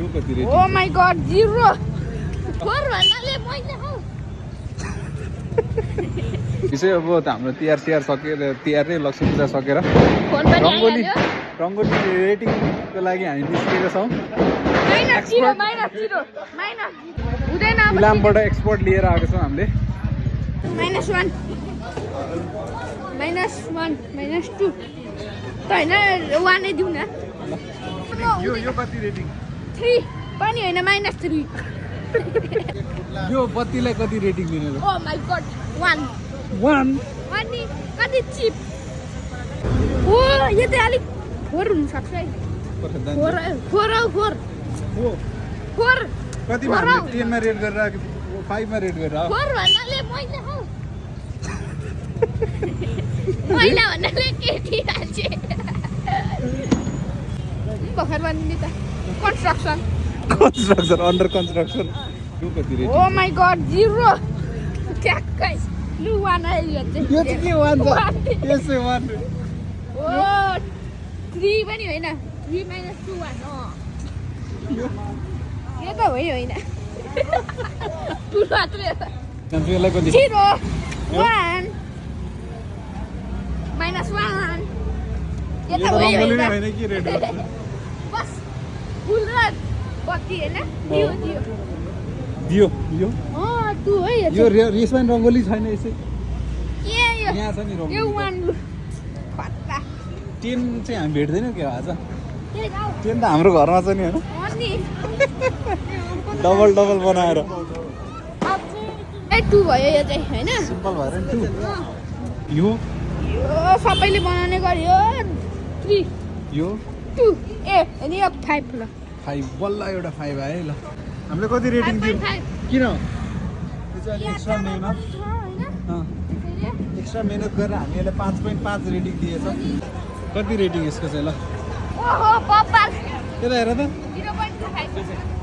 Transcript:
Oh my god, 0. 4 भन्नाले मैले हौ यसै अब हाम्रो तिहार सकेर तिहार र लक्ष्मी पूजा सकेर फोन पनि आइहाल्यो रङ्गोली रेटिङको लागि हामी निस्केका छौँ -0 हुँदैन अब इलामबाट एक्सपोर्ट लिएर आएको छौँ हामीले -1 -2 त हैन 1 नै दिउँ न यो कति रेटिङ 3 पनि हैन -3 यो बत्तीलाई कति रेटिङ दिने ल Oh my god 1 अनि कति चिप ओ यो त अलिक 4 हुन सक्छ है 4 कतिमा 10 मा रेट गरेर 5 मा रेट गरेर 4 भन्नाले मैले हौ महिला भन्नाले केटी हाल्छे भर्खर बनिन्छ त कन्स्ट्रक्सन अन्डर कन्स्ट्रक्सन यो कति रेट Oh my god 0 ट्याक्कै लु 1 आयो यो चाहिँ के 1 छ यसै 1 ओ 3 पनि होइन 3 -2 1 यो त होइन टु मात्रै हो यसलाई कति 0 1 -1 यो त होइन होइन के रेट बस फुल र बत्ती हैन दियो तु है यो यसमा रङ्गोली छैन यसै के यो यहाँ छ नि रङ्गोली यो 1 लु खत्ता 10 चाहिँ हामी भेट्दैनौँ के आज के गाउ 10 त हाम्रो घरमा छ नि हैन अनि डबल बनाएर अब 2 भयो यो चाहिँ हैन सिम्पल भएर नि 2 यो सबैले बनाउने गर्यो 3 यो 2 अनि यो 5 ल 5 बल्ल एउटा 5 आयो है ल हामीले कति रेटिङ दियौ 5.5 किन यो चाहिँ एक्स्ट्रा मेहनत एक्स्ट्रा मेहनत गरेर हामी यसलाई 5.5 रेटिङ दिएछौँ कति रेटिङ यसको चाहिँ ल ओहो पप्पा यता हेर त 0.5